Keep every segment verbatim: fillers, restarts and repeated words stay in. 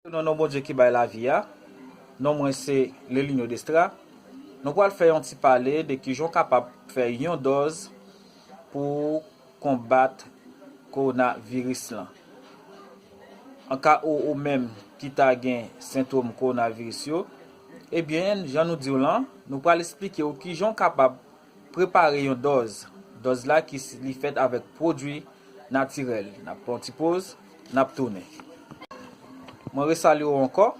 Nan non Bondye ki bay lavi a, non mwen se Lelinho Destra. Nou pral fè yon ti pale de kijan w kapab fè yon dòz pou konbat kowonaviris lan. An ka ou, ou menm ki ta gen sentòm kowonaviris yo, ebyen, jan nou di w lan, nou pral esplike w kijan w kapab prepare yon dòz. Dòz la ki s- li fèt avèk pwodui natirèl. N ap pran yon ti poz, n ap tounen. Mwen resalye w ankò.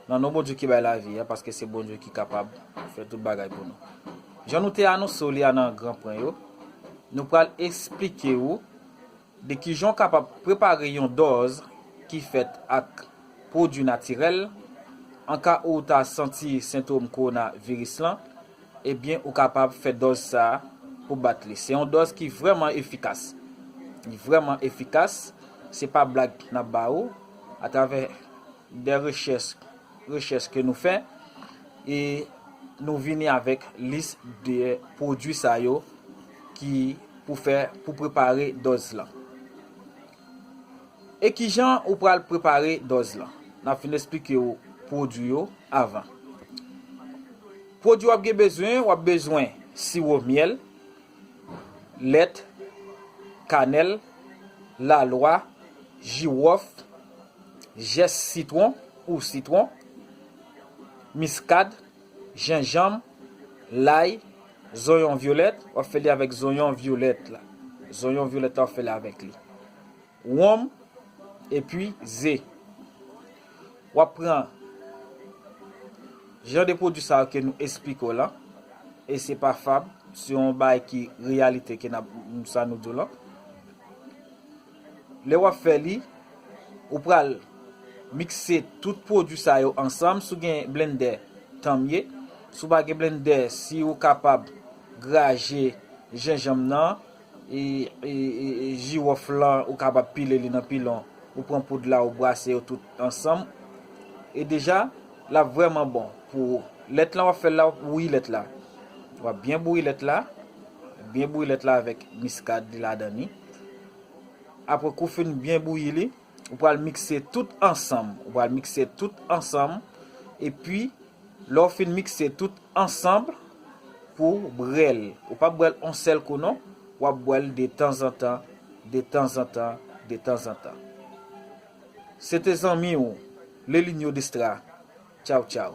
Nan non Bondye ki bay lavi a, paske se Bondye ki kapab fè tout bagay pou nou. Jan nou te anonse w li a nan gran pwen yo, nou pral esplike w de kijan w kapab prepare yon dòz ki fèt ak pwodui natirèl. An ka ou ta santi sentòm kowonaviris lan, ebyen, ou kapab fè dòz sa a pou bat li. Se yon dòz ki vrèman efikas. Li vrèman efikas. Se pa blag n ap ba ou. Atravè de rechèch, rechèch ke nou fè, e nou vini avèk lis de pwodui sa yo ki pou fè, pou prepare dòz lan. E kijan ou pral prepare dòz lan? N ap fin esplike w pwodui yo avan. Pwodui w ap gen bezwen, w ap bezwen siwo myèl, lèt, kanèl, lalwa, jiwòf, zès sitwon ou sitwon, miskad, jenjanm, lay, zonyon vyolèt, w ap fè li avèk zonyon vyolèt la. Zonyon vyolèt la, w ap fè li avèk li. Wonm, epi ze. W ap pran jan de pwodui sa yo ke nou esplike w lan, e se pa fab, se yon bagay ki reyalite ke n ap, sa nou di w lan. Lè w ap fè li, ou pral mikse tout pwodui sa yo ansanm. Si w gen blendè, tanmye. Si w pa gen blendè, si ou kapab graje jenjanm nan, e, e, e, e jiwòf lan, ou kapab pile li nan pilon. Ou pran poud la, ou brase yo tout ansanm. E deja, l ap vrèman bon pou ou. Lèt lan w ap fè l la, w ap bouyi lèt la. W ap byen bouyi lèt la. Byen bouyi lèt la avèk miskad li ladan li. Apre ke w fin byen bouyi li, ou pral mikse tout ansanm. Ou pral mikse tout ansanm. Epi, lè w fin mikse tout ansanm pou w bwè l. Ou p ap bwè l yon sèl kou non. W ap bwè l detanzantan, detanzantan, detanzantan. Se te zanmi w, Lelinho Destra. Tchaw, tchaw.